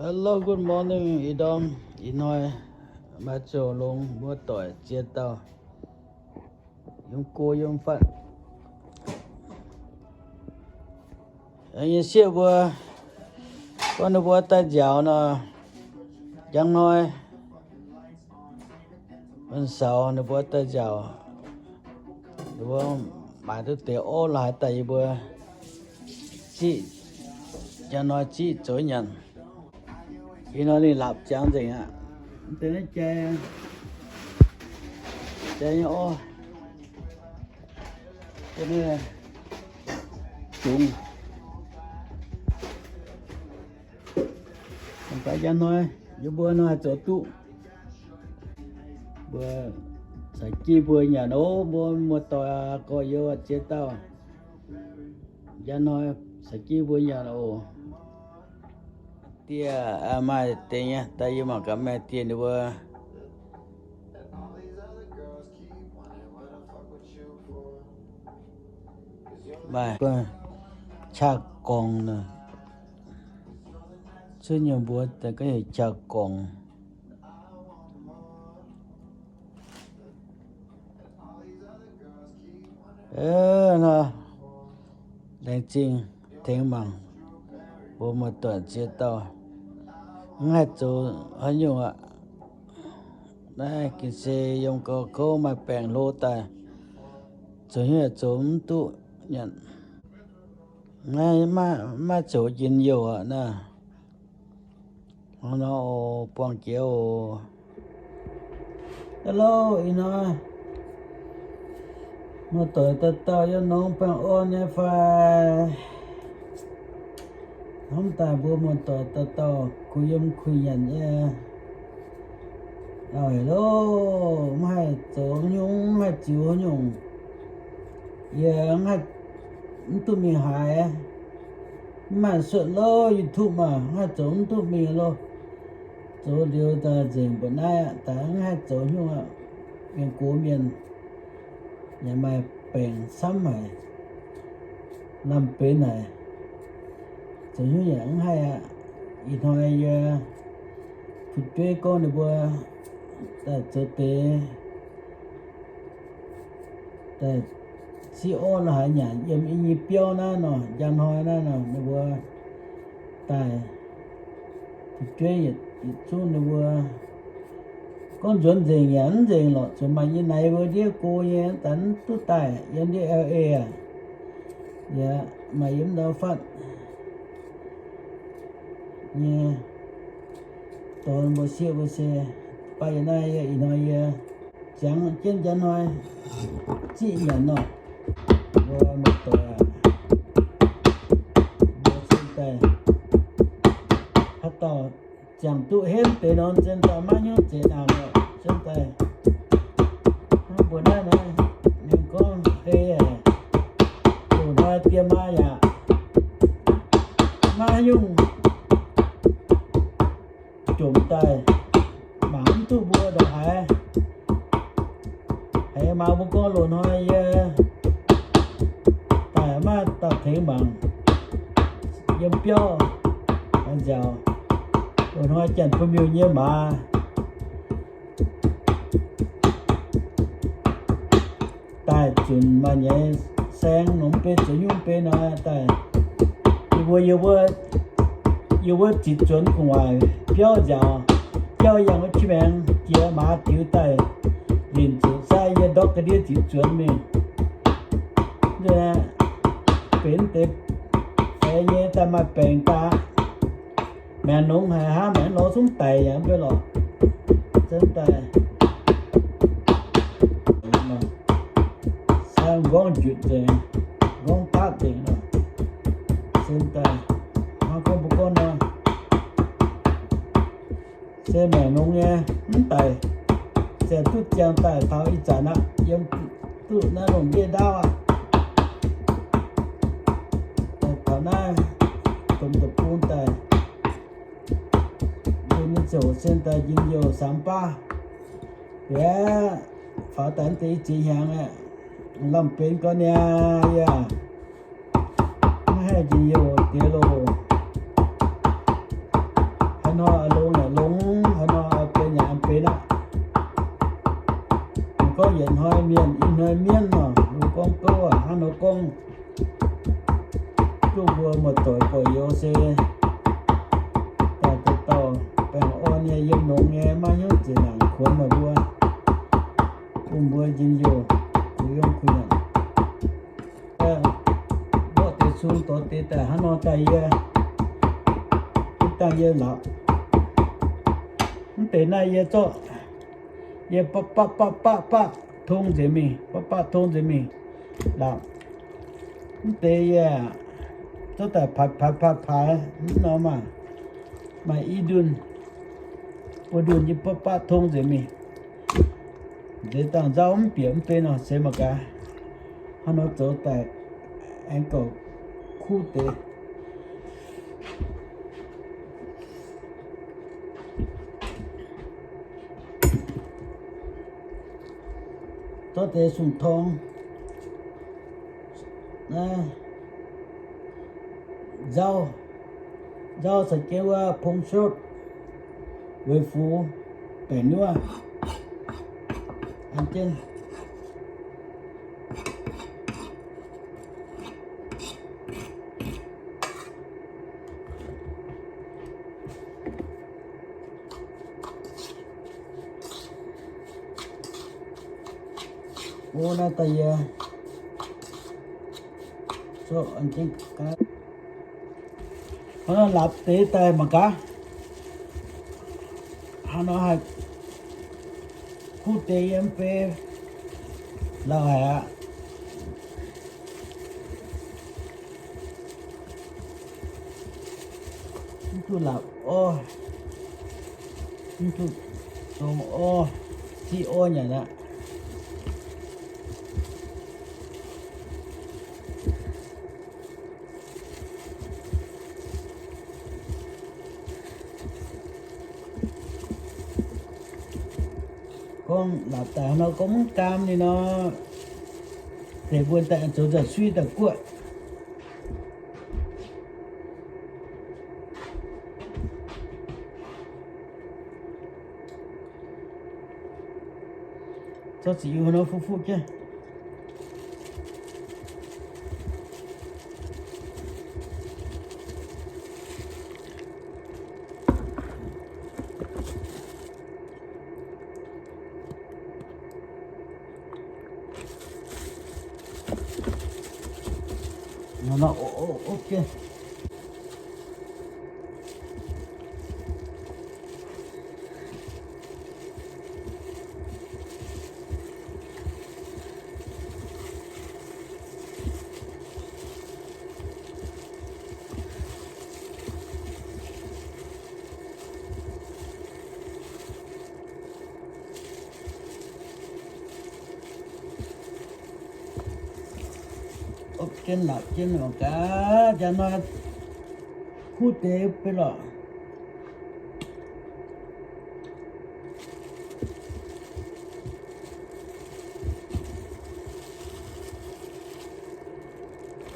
Hello, good morning, ih ndorm, ih hnoi maaih zoux longx, muoz-doic ziex dauh yiem go yiem fatv. Nyei sieqv mbuo gorngv ninh mbuo daaih nziaaux nor, njang hnoi, mv saux ninh mbuo daaih nziaaux, ninh mbuo maaiz duqv deix orv laaix daaih yie mbuo ziqv, njang hnoi ziqv zoux nyanc. Ih hnoi ninh laapc ziangx nzengc aqv. Deix naaiv jai, jai nyei orv, dungz. Daaih njang hnoi yie mbuo nor haih zoux duqv. Mbuo caux jienv mbuo nyanc oc, mbuo muoz-doic gorx-youz ziex dauh. Njang hnoi caux jienv mbuo nyanc oc. Dieh maaih deix nyei, daaih yie mangc gaax maaih dieh ninh mbuo maaih qaqv gorngc nor. Cuotv nyei mbuox daaih gorngv heuc qaqv gorngc. Nor, laengz zingh tengx mangc mbuo muoz-doic ziex dauh. Mv haih zoux haaix nyungc aqv. Naaiv gengh se yiem gau kouv maaih baengc hlo daaih, zoux hnyouv yaac zoux mv duqv nyanc. Naaiv maiv zoux njien-youh aqv naaiv. Hnangv nor oc, buangh jiex oc. Hello, ih hnoi muoz-doic dauh dauh yiem norm baengh orn nyei fai? Hnamv daaih mbuo muoz-doic dauh dauh kuh yiem kuh nyanc nyei. Hello, mv haih zoux nyungc, mv haih ziux nyungc. Yie mv haih, mv duqv mingh haaix. Mv maaih suotv lo YouTube maah, mv haih zoux mv duqv mingh lo. Zoux liuz daaih nzengc mbuoqc naaiv aqv, daaih mv haih zoux nyungc aqv. Mienh gox mienh yaac maaih baengc camv haic, lamh benx haic. Zoux nyungc yaac mv haih aqv. Ih hnoi yie fu'jueiv gorngv ninh mbuo daaih zoux deix daaih ziqv orv la'haaix nyanc yiem yie nyei biauv naaiv nor, njang hnoi naaiv nor, ninh mbuo daaih fu'jueiv yietc zungv ninh mbuo gorngv nzuonx nzengc yaac mv nzengc lorqc, zuqc maaih yie naaiv mbuo ndiev go nyei daaih mv duqv daaih yiem ndiev L A aqv. Yaac maaih yiem ndau fatv nyei dorn mbuo sieqv mbuo se baac yie naaiv yie ih hnoi yie ziangx jienv njang hnoi ziqv nyanc nor, mbuo muoz-doic aac, mbuo cien daaih haaix dauh ziangh duqv henv deix nor, cien daaih maiv hnyouv zeix naanc lorqc, cien daaih hnangv mbuo naaiv nor, ninh gorngv ei, loz-hnoi diex maa yaac maiv hnyouv jomc daaih mangc mv duqv mbuo ndongc haaix. Haiz maah mbuo gorngv loz-hnoi yie daaih maiv dauh tengx mangc yiem biauv haaix nziaaux. Loz-hnoi janx-buoz-miuh nyei maaz daaih zunc maaih nyei saeng nor mv bei zoux nyungc mv bei nor daaih, yie mbuo, yie mbuo, yie mbuo ziqc zuonx gu'nguaaic biauv nziaaux, biauv yangh wuov qiex maengx jiex maaz diux daaih, linc zuqc sai yie ndortv ga'ndiev ziqc zuonx mingh. Benx deix faix nyei daaih maaih baengc daaih. Maengc nongx haic hnangv, maengc lorz zungv daic yaac mv bei lorqc. Zunv daaih sai m'nqorngv njutc nzengc, m'nqorngv baatv nzengc nor. Zunv daaih hnangv gorngv mbuo gorngv nor, se maengc nongx nyei mv daic, se duqv ziangh daaih taux ih zanc aqv, yiem duqv naaiv lungh ndiev ndaauv aqv. Taux naaiv domh deic-bung daaih, mbuo nyei ziouc cien daaih njien-youh samx baav. Yaac faaux daaih deix i ziex hnyangx aqv, lamh benx gau niaa yaac maiv haih njien-youh deix loh. Haaix Gorx-youz se daaih dauh dauh baengh orn nyei, yiem longx nyei, maiv hiuv zeiz naaic kuonx meih mbuo, bun mbuo njien-youh, kuh yiem kuh nyanc. Mborqv deix cung dorh deix daaih hnangv nor daaih yie, mv dangh yie laapc. Mv deix naaiv yie zorqv, yie baqv baqv baqv baqv baqv tong nzengc mingh, baqv baqv tong nzengc mingh laapc. Mv deix yie zorqv daaih paaix paaix paaix paaix mv norm maah, maaih i ndunh, buo ndunh yie baqv baqv tong nzengc mingh. Nzeix dangh nzauv mv bieqc mv bei nor, seix mangc gaax. Hnangv nor zoux daaih aengx gauh kuv deix. Zorqv deix sung-torng, nzauv, nzauv caux jienv wuov pong sotv, weic fux, baengc nyuoqv, an jienv. O, naaiv daaih yie zorqv an jienv gaav. Hnangv nor laapc deix daaih mangc gaax. Hnangv nor haih kuv deix yiem fei lauh haic aqv. Mv duqv laapc orv, mv duqv zong orv, ziqv orv nyanc aqv. Gorngv laapc daaih nor gorngv mv gaam ninh nor, deix mbuo daaih zoux nzauh suiv daaih guoqv. Zorqv ziqc yungz nor fuqv fuqv jienv. Nor, nor, o, o, ok. Opv jienv laapc jienv mangc gaax, njang hnoi kuv deix beiv lorqc.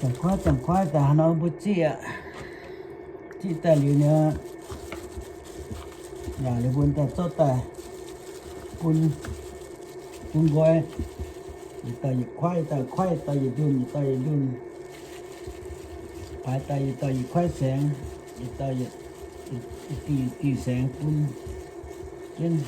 Zanc kuaaiv zanc kuaaiv daaih haaix nor mbuo ziqv aqv. Ziqv daaih liuz nyei, yaac liuz mbuo daaih zorqv daaih bun, bun nqoi. Yietc dauh yietc kuaaiv, yietc dauh kuaaiv, yietc dauh yietc ndunh, yietc dauh yietc ndunh. Paaix daaih yietc dauh yietc kuaaiv saengx, yietc dauh yietc, yietc diuh yietc diuh saengx bun jienv.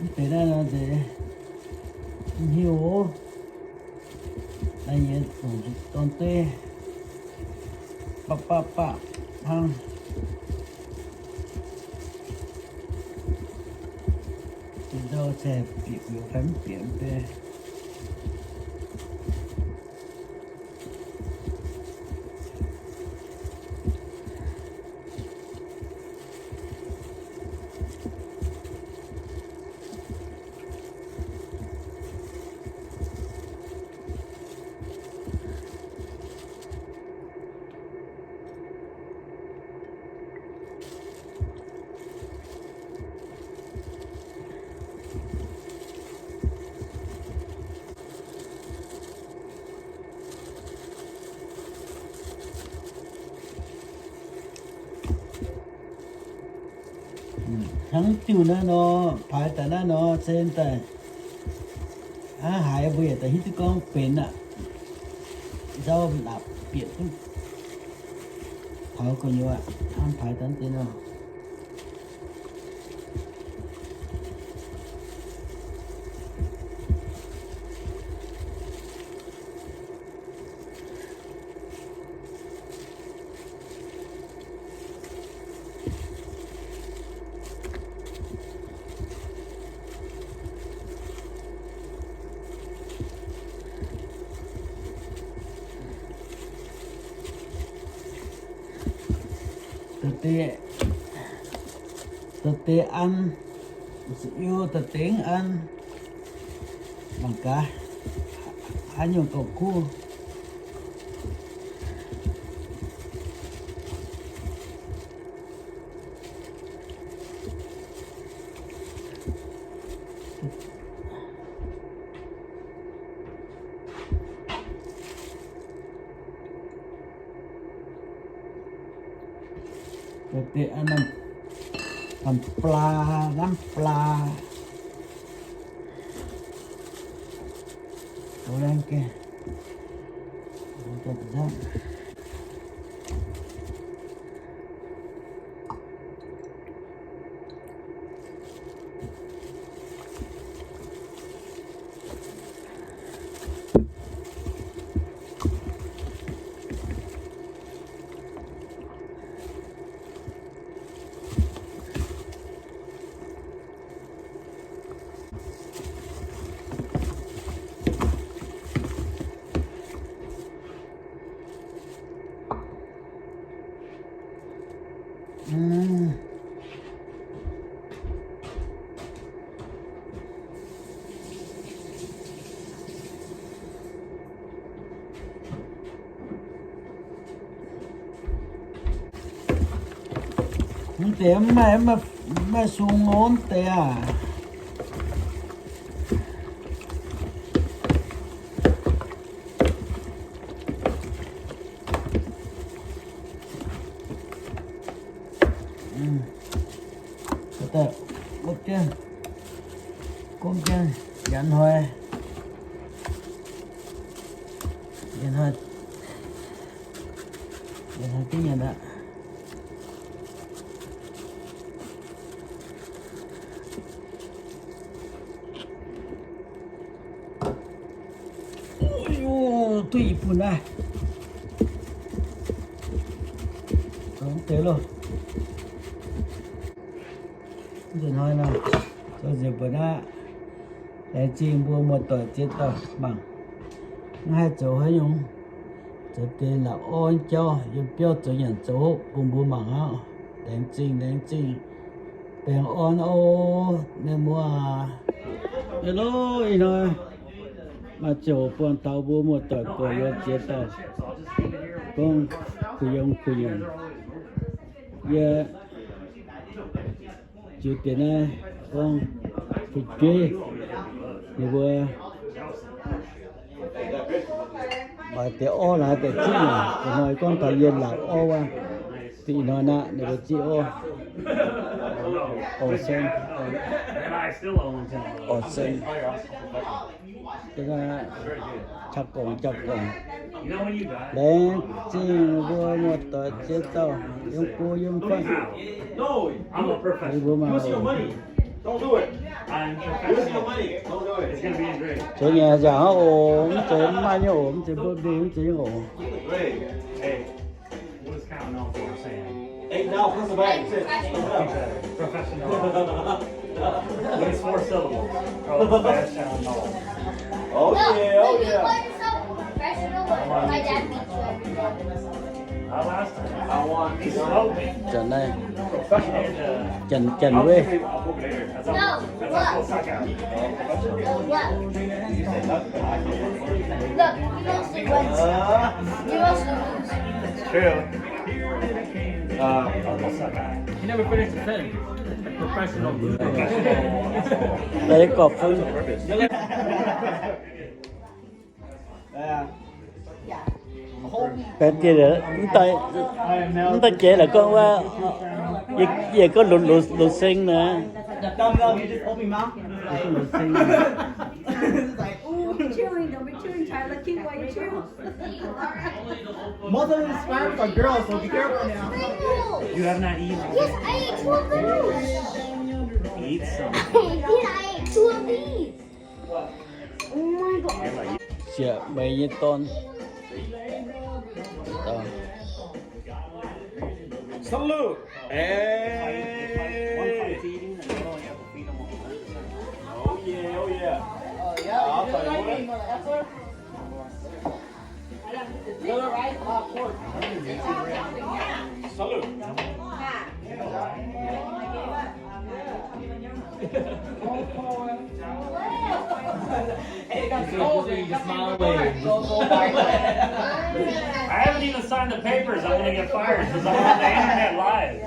Mv deix naaiv nor nzeix mv hiuv oc. Naaiv nyei longc zuqc dorn deiv baqv baqv baqv hnangv. Bieqc nzauh se bieqc guix fai mv bieqc mv bei. Hnangv diuh naaiv nor, paaix daaih naaiv nor, cen daaih hnangv haaix mbuo yaac daaih hiuv duqv gorngv benx aqv. Nzauv naapc bieqc duqv taux gu'nyuoz aqv, hnangv paaix daaih deix nor. Da'deix, da'deix an, iu da'deix an, mangc gaax, haaix nyungc gauh kuv. Deix a'namh, a'namh blaa, a'namh blaa. Doz laengh geh. Mv deix mv maaih, mv maaih sung nor mv deix aac. Gomv jienv, gomv jienv, nyanc hnoi, nyanc hnoi, nyanc hnoi jienv nyanc aqv. Duqv i buonc naaiv. Deix loh. Nzunc hnoi nor, zoux nzengc mbuo naaiv. Laengz zingh mbuo muoz-doic ziex dauh mangc. Mv haih zoux haaix nyungc, zoux deix la'orv jauv, yiem biauv zoux nyanc zoux hopv bun mbuo mangc aqv. Laengz zingh, laengz zingh. Baengh orn oc, mienh muoz aac. Hello, ih hnoi maaih ziangh hoc buangh taux mbuo muoz-doic gorx-youz ziex dauh gorngv kuh yiem kuh nyanc. Yie ziux deix naaiv gorngv fu'jueiv ninh mbuo maaih deix orv laaix deix zipv nyanc. Ih hnoi gorngv taux yie laatc orv wuov, ih hnoi naaiv ninh mbuo zipv orv. Orv sen, orv sen. Qaqv gorngv, qaqv gorngv. Laengz zingh mbuo muoz-doic ziex dauh yiem go yiem fatv. Mbuo mangc oc. Zoux nyanc nzaangc hnangv oc, mv zeiz mv maaih nyei oc, mv zeiz birthday, mv zeiz nyei oc. Eight now, press the button. Sit. Professional. These four syllables. Professional. Oh, yeah, oh, yeah. Professional. My dad beats you every time. Not last time. I want these slowly. Janx naaiv, janx, janx wuov. No, look. Look, he mostly wins. He mostly loses. It's true. Uh, he never finished the sentence. A professional loser. Laaix gorqv-fun. Yeah. Mv daaih jiex la'gorngv wuov, yie gorngv Loz Seng naaic. Most of the subscribers are girls, so be careful now. You have not eaten. Yes, I ate two of those. Eat some. Yes, I ate two of these. Oh my god. Siec meih nyei dorn. Salute. Hey. Oh yeah, oh yeah. I'll tell you what. Salute. I haven't even signed the papers. I'm gonna get fired because I'm on the internet live.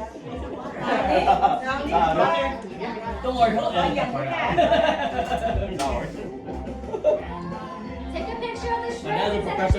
Don't worry, he'll edit that part out. Take a picture of the shrimp. Another professional